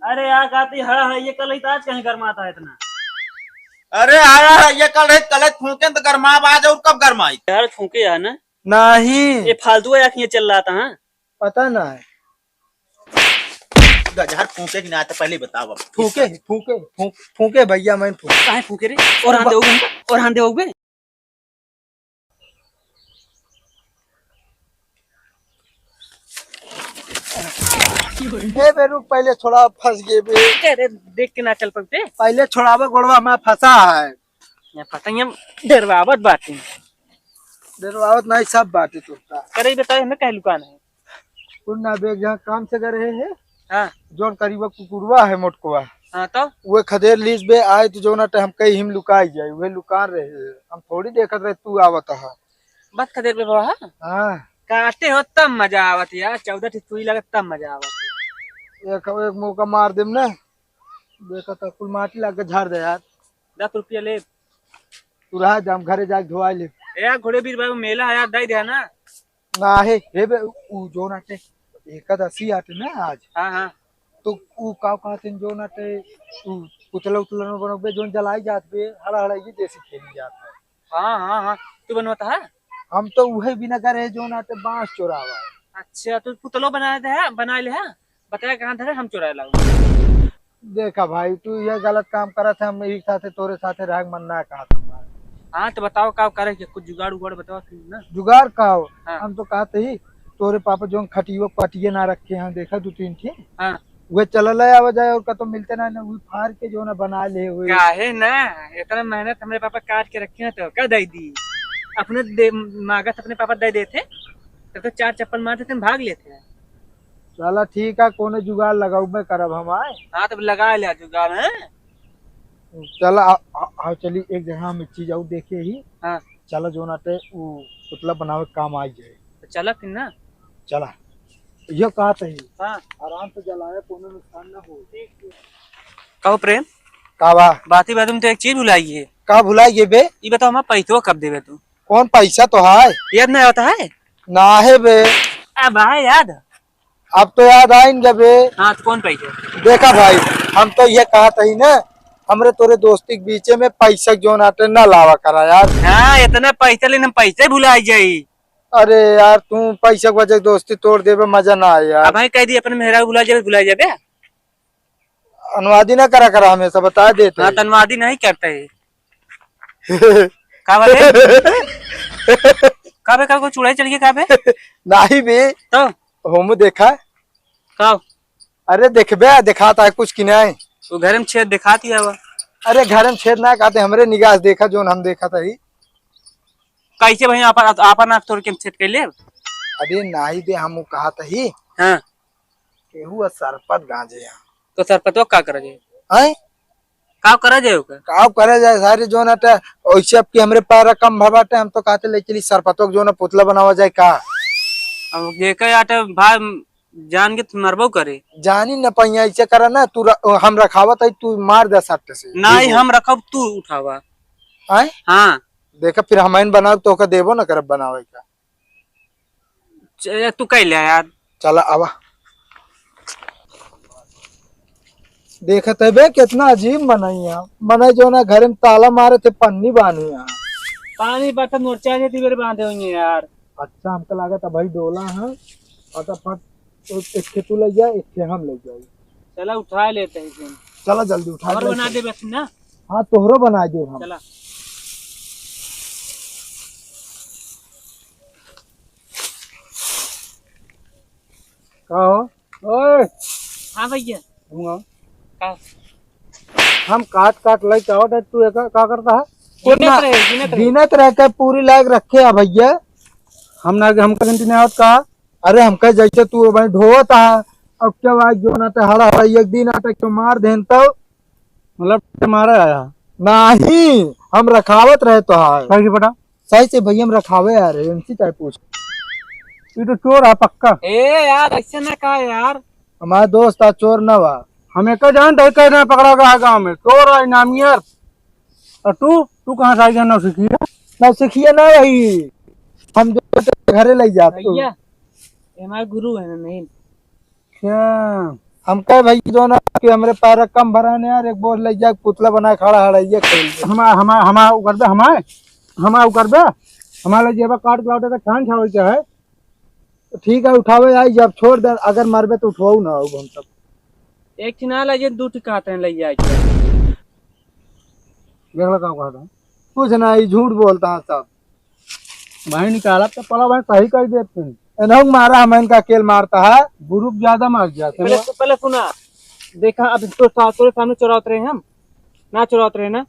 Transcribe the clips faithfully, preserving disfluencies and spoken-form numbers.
अरे यार, काती हड़ा है, ये कल ही तो आज कहीं गरमाता है इतना। अरे आया है, ये कल है, कल है, फूके तो गरमाब आज, और कब गरमाई? यार फूके है ना। नहीं। ये फालतू है, आँख ये चल रहा था, हाँ? पता ना है। गजहर फूके कि ना, तो पहले बताओ अब। फूके, फूके, फूक-, फूके भैया, मैं फूके। काहे फूके रे? और हाथ दे, और हाथ दे। ए बे, रुक, पहले छोड़ा, फंस गए बे। अरे, देख के ना चल पकते। पहले छोड़ावे गोड़वा, मैं फंसा है। ये पता ही हम डेरवावत बाटे। डेरवावत नहीं, सब बाटे तोता। करे बताए, हमें कह लुकान है। सुन ना बे, जहाँ काम से गए रहे हैं, हाँ। जौन करीबा कुकुरवा है मोटकवा। हाँ तो? वे खदेर लीस बे, आए तो जौन अटे हम कहीं हिम लुकाई जाए, वे लुकान रहे। हम थोड़ी देखत रहे तू आवत है। बस खदेर बे बाबा, हाँ? हाँ। काटे हो तब मजा आवत यार, चौदह ठी सुई लगत तब मजा आवत। एक, एक मौका मार देम ना, देखा तो कुल माटी लाग के झाड़ दे यार। दस रुपया ले। तू रहा जा, हम घरे जाके धोआ ले। ए यार, घोड़े बीर बाबू मेला है यार, दे दे ना। ना हे, हे बे, उ जौन आटे, एकादशी आटे ना आज। हाँ, हाँ। तो उ का कहते हैं जौन आटे, उ पुतला उतला न बनोबे, जौन जलाई जात बे, हड़ा हड़ा ये देसी खेली जात है। हाँ, हाँ, हाँ, तू बनवाता है? हम तो उहे बिना करे जौन आटे बांस चोरावा है। अच्छा, तू पुतलो बना दे है, बना ले है, बताया कहाँ धरे, हम चोराए लाओ। देखा भाई, तू ये गलत काम करत है, हम एक साथे तोरे साथे रहे के मन ना कहत हमार। हाँ, तो बताओ का करे के, कुछ जुगाड़ उगाड़ बताओ फिर ना। जुगाड़ का हो? हाँ। हम तो कहते ही, तोरे पापा जो खटियो पटिये ना रखे हैं, देखा दू तीन ठे। हाँ। वे चलल है, आवा जाए और का तो मिलते ना, ना वे फाड़ के जो ना बना ले हुए। काहे ना, इतना मेहनत हमरे पापा काट के रखे हैं तो का दे दी? अपने दे, मागत अपने पापा दे देते, तब तो चार चप्पल मारते थे, भाग लेते हैं। चला ठीक है, कोनो जुगाड़ लगाउबे करब हम, आए। हाँ, तब लगा लिया जुगाड़, हैं? चला, आ, आ, आ, चली एक जगह हम एक चीज और देखे ही। हाँ। चला, जो नाटे उ पुतला बनावे के काम आई जाए। तो चला फिर ना। चला, यो कहा तही। हाँ। आराम से जलाया, कोनो नुकसान ना हो। कहो प्रेम। का बा? बाती बाती में तो एक चीज भुलाई है। का भुलाई है बे? ई बताओ, हमार पैसवा कब देबे तू? कौन पैसा तो है? याद नहीं होता है? ना है बे। अब आए याद। अब तो याद आइन गए बे। हाँ, तो कौन पैसा? देखा भाई, हम तो ये कहत ही ना, हमरे तोरे दोस्ती के बीचे में पैसा के जोन आटे ना लावा करा यार। हाँ, इतना पैसा लेने हम पैसे भुलाई जाई। अरे यार, तू पैसा के वजह से दोस्ती तोड़ देबे, मजा ना आए यार। अब भाई कह दी अपने मेहरा भुला जाबे, भुला जाबे। अनुवादी ना करा करा हमेशा, बता देते हाँ, हैं। तो अनुवादी नहीं करते हैं। का बात है? का बे, का कोई चुड़ाई चल गई का बे? नहीं बे। तो? होमू देखा। का? अरे देखबे, दिखाता है कुछ कि नहीं? वो घर में छेद दिखाती है वो। अरे घर में छेद ना कहते, हमरे निगाह से देखा जोन हम देखा था ही। कैसे भाई आपन, आपन आँख तोड़ के हम छेद कर ले? अरे नहीं बे, हम वो कहा था ही। हाँ। केहू आ सरपत गांजे यहाँ। तो सरपतवा का करा जाए? हैं? का करा जाए ओकर? का करा जाए? सारे जोन आटे, ओइसे अब की हमरे पास रकम भर बाटे, हम तो कहते ले चली सरपतवा के जोन पुतला बनावा जाए का? अब जेकर आटे भाई जान के तो मरबो करे। जानी न पहिया, ऐसे करा ना, तू र-, हम रखावत है, तू मार दे सट्ट से। नहीं, हम रखब, तू उठावा। हैं? हाँ। देखा फिर हम बनाओ तो ओकर देबो न करब बनावे का। च-, तू कह ले यार। चला आवा। देखत है बे, कितना अजीब मनई है। मनई जो ना घर में ताला मारे थे, पन्नी बांधी है। पानी बर्तन मोर्चा जे तीबर बांधे होंगे यार। अच्छा, हमका लागत है भाई डोला है। फटाफट एक, एक ठे तू ले जा, एक ठे हम ले जाई। चला उठा लेते हैं फिर। चला जल्दी उठा और ले। बना दे बस ना। हाँ, तोहरो बना दे हम। चला। का हो? ओए! हाँ भैया। घुमाओ। का? हम काट काट लेके आवत है, तू एका का करता है? गिनत रहे, गिनत रहे। गिनत रह के पूरी लायक रखे है भैया। हम ना, हमका गिनती नहीं आवत का? अरे हमका जैसे तू भाई ढोवत है, अब क्या भाई जो ना ते हड़ा हड़ा एक दिन आटे क्यों मार देन तो? मतलब मारा आया? नहीं, हम रखावत रहे तो है। कैसे पटा? सही से भैया हम रखावे आ रहे, इनसे चाहे पूछ। ये तो चोर है पक्का। ए यार, ऐसे ना कहा यार। हमारा दोस्त आ चोर ना बा। हम एक जान तो कैसे पकड़ा गया है गाँव में, चोर है नामियर। और तू, तू कहाँ से आई है नौसिखिया? नौसिखिया ना वही, हम जो घरे ले जाते। भैया, ये हमारे गुरु है ना, नहीं? अच्छा, हम कहे भाई जो ना कि हमरे पैर कम भरा ने यार, एक बोझ ले जाए, पुतला बना खड़ा है, ये खेल दे। हमा, हमा, हमा उ कर दे, हमा, हमा उ कर दे, हमा ले जेबा काट के लौटे का छान छावल चाहे। तो ठीक है, उठावे आई, जब छोड़ दे, अगर मरबे तो उठवाऊ ना हो हम सब। एक ठिन ना ले जाए, दू ठिन कहते हैं ले जाए के। देख लो का कहता है। कुछ ना, ये झूठ बोलता है सब। भाई निकाला तो पला भाई सही कर देते हैं। एनहु मारा हम इनका अकेल मारता है। ग्रुप ज्यादा मार जाते पहले हैं। सु-, पहले सुना, देखा अब तो सा-, तोरे सामने चोरावत रहे हम, ना चोरावत रहे ना।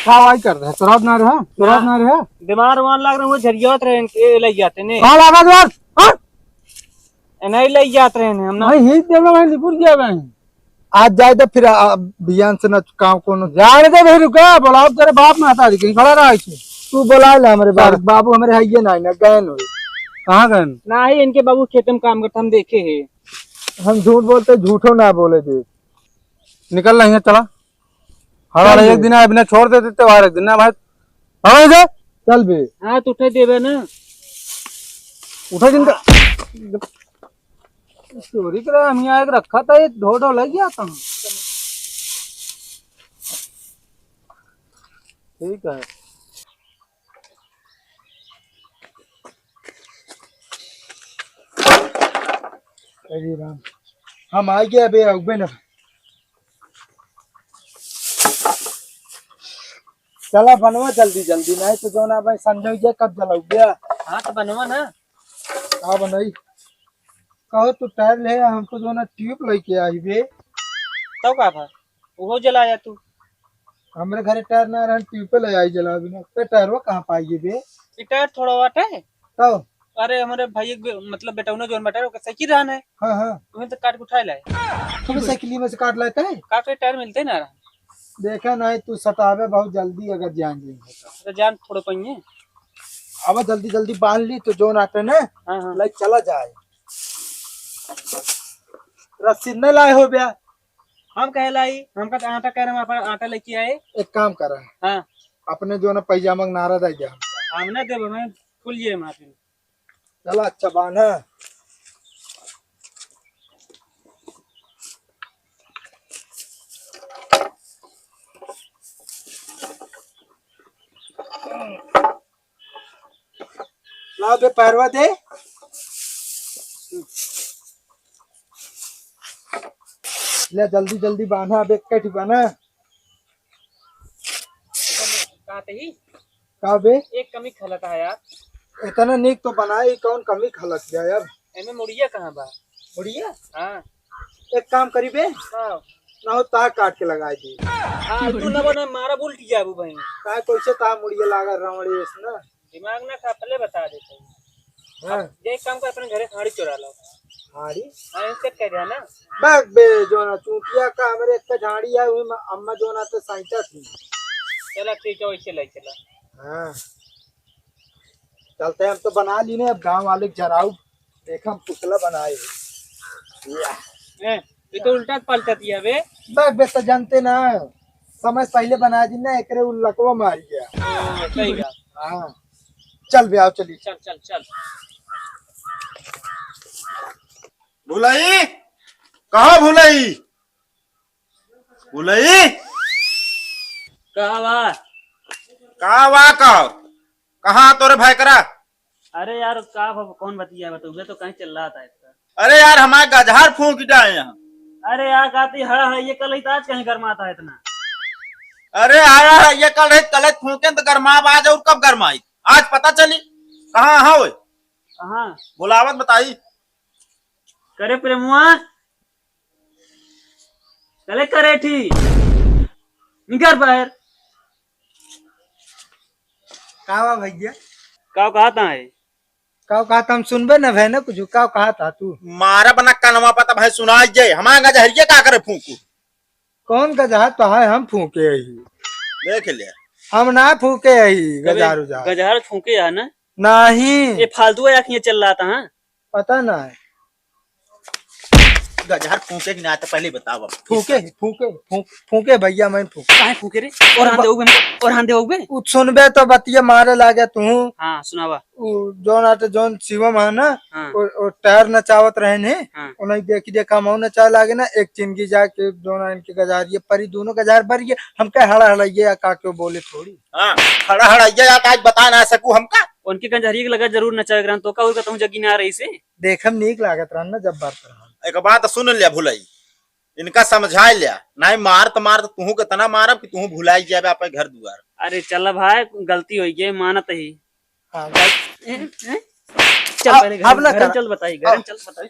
का वाई कर रहे? चोरावत ना रहे, चोरावत ना। ना रहे। बीमार वान लग रहे, वो झरियावत रहे, इनके ले जाते ने। कहाँ लागत बात? हाँ? ए, नहीं ले जात रहे ने हम ना। भाई, ही देवला भाई निपुर गया भाई। आज जाए तो फिर, आ, बियान से ना काम कोनो। जाने दे भाई, रुका, बुलाओ तेरे बाप महतारी कहीं खड़ा रहा है। तू बुला ले हमरे बाप, सर। बाबू हमरे है ये नहीं ना, गए नहीं। कहाँ गए? ना ही इनके बाबू खेत में काम करता, हम देखे हैं। हम झूठ बोलते, झूठो ना बोले दे। निकल रही है, चला। हमारा चल एक बे। दिन आए बिना छोड़ देते त्योहार एक दिन ना भाई। हाँ भाई, चल बे। हाँ, तो उठे देबे ना। उठे दिन का। चोरी करे हम यहाँ एक रखा था, ये ढो ढो लग गया था। ठीक है। अरे राम, हम आ गए बे, अउबे ना। चला बनवा जल्दी जल्दी, नहीं तो जो ना भाई संजय के कब जलाऊ गया। हाँ तो बनवा ना। का बनाई? कहो तू टायर ले, हमको जो ना ट्यूब लेके आई बे। तब का भा? वो जलाया तू। हमरे घरे टायर ना रहन, ट्यूब ले आई जला बिना। ते टायरवा कहाँ पाई बे? ये टायर थोड़ा वाट है। तब? अरे हमरे भाई एक बे-, मतलब बेटौना जोन बाटे, ओकर साइकिल रहन है। हाँ, हाँ। उहें तो काट के उठाए लाए। तुम्हें साइकिल में से काट लाते हैं? काट के टायर मिलते ना रहन। देखा नहीं, तू सतावे बहुत जल्दी, अगर जान जाएंगे तो। अरे जान थोड़ो पहिए। अब जल्दी जल्दी बांध ली तो जोन आटे ने हाँ, हाँ। लाई चला जाए। रसीद नहीं लाए हो बे? हम कहे लाई, हमका तो आटा कह रहे, हम अपन आटा लेके आए। एक काम करा। हाँ। अपने जो ना पैजामा के नारा दे दिया। हम ना देबो, मैं खुल ये माफी। चला अच्छा बांध है। लाओ बे पैरवा दे। ले जल्दी जल्दी बांधा, अब एक कट बांधा। का तही? का बे? एक कमी खलत है यार। इतना नीक तो बनाई, कौन कमी खलत गया यार? एमे मुड़िया कहाँ बा? मुड़िया? हाँ। एक काम करी बे। हाँ। ना हो तार काट के लगाई दी। हाँ, तू ना बना, मारा उल्टी जाबू भाई। का कैसे तार मुड़िया लागा रावण ये ना? दिमाग ना खा, पहले बता देते हैं। हाँ। अब एक काम कर, अपने घरे हाड़ी चुरा लो। हाड़ी? हाँ, इनसे कह दिया ना। बक बे, जो ना चूतिया का हमरे एक झाड़ी है, वही में अम्मा जो ना तो सैंता थी। चला ठीक है, वैसे ले चला। हाँ। चलते हैं, हम तो बना ली ने, अब गांव वाले के जराऊ। देखा, हम पुतला बनाए। या। ए, ये तो उल्टा पलटा दिया बे। बस, बस तो जानते ना, समय पहले बना दी ना, एकरे उ लकवा मार गया। हाँ, सही बात। हाँ, चल बे, आओ चली। चल, चल, चल। भुलाई, कहाँ भुलाई? भुलाई, का बा? का बा का? कहाँ तोरे भाई करा? अरे यार, का भ-, कौन बतिया बा? तू तो कहीं चिल्लात है इतना। अरे यार, हमारे गजहर फूंक जाए यहाँ। अरे यार, कहती हड़ा है, ये कल ही तो आज कहीं गरमाता है इतना। अरे आया है, ये कल रही, कल फूंके तो गरमाब आज, और कब गरमाई? आज पता चली, कहाँ है ओए? कहाँ? बुलावत बताई। करे प्रेमुआ, चले करे ठी, निकर बाहर। का बा भैया? का कहता है? का कहता हम सुनबे न भे न कुछ, का कहता तू? मारा बना कनवा पता भाई सुनाई जे, हमारा गजहरिया का करे फूंकू? कौन गजहर तो है हम फूंके ही? देख ले। हम ना फूंके ही तबे गजहर उजहर। गजहर फूंके है ना? नहीं। ये फालतू है, आँखें चल रहा था, हाँ? पता ना है। गजहर फूंके कि ना, तो पहले बताओ अब। फूंके, फूंके, फूंक, फूंके भैया, मैं फूंक। काहे फूंके रे? और हाथ बा- देउबे, और हाथ देउबे। उ सुनबे तो बतिया मारे लागे तू। हाँ, सुनावा। उ जौन आटे जौन शिवम है ना, हाँ। ओ, ओ टायर नचावत रहे ने, हाँ। उन्हें देखी देखा मऊ नचाए लागे ना, एक चिनगी जाके जौन इनके गजारिये परी, दोनों गजार पर ये हमका हड़ा हड़ाइये या का क्यों बोले थोड़ी। हाँ, हड़ा हड़ाइये या का आज बता ना सकू हमका। उनके गंजहरी के लगा जरूर नचावे रहन, तो का उनका तहूँ जगी ना रही से। देखम नीक लागत रहन ना जब बात रहन। एक बात सुन लिया भुलई, इनका समझाए लिया, नहीं मार त मार त तुहू के तना मारब कि तुहू भुलाई जाबे आपन घर दुआर। अरे चल भाई, गलती हो गई, मानत ही। हाँ, गल- ए, ए? चल अब, पहले घर, अब ना घर कर। चल बताई, घर अब। चल बताई।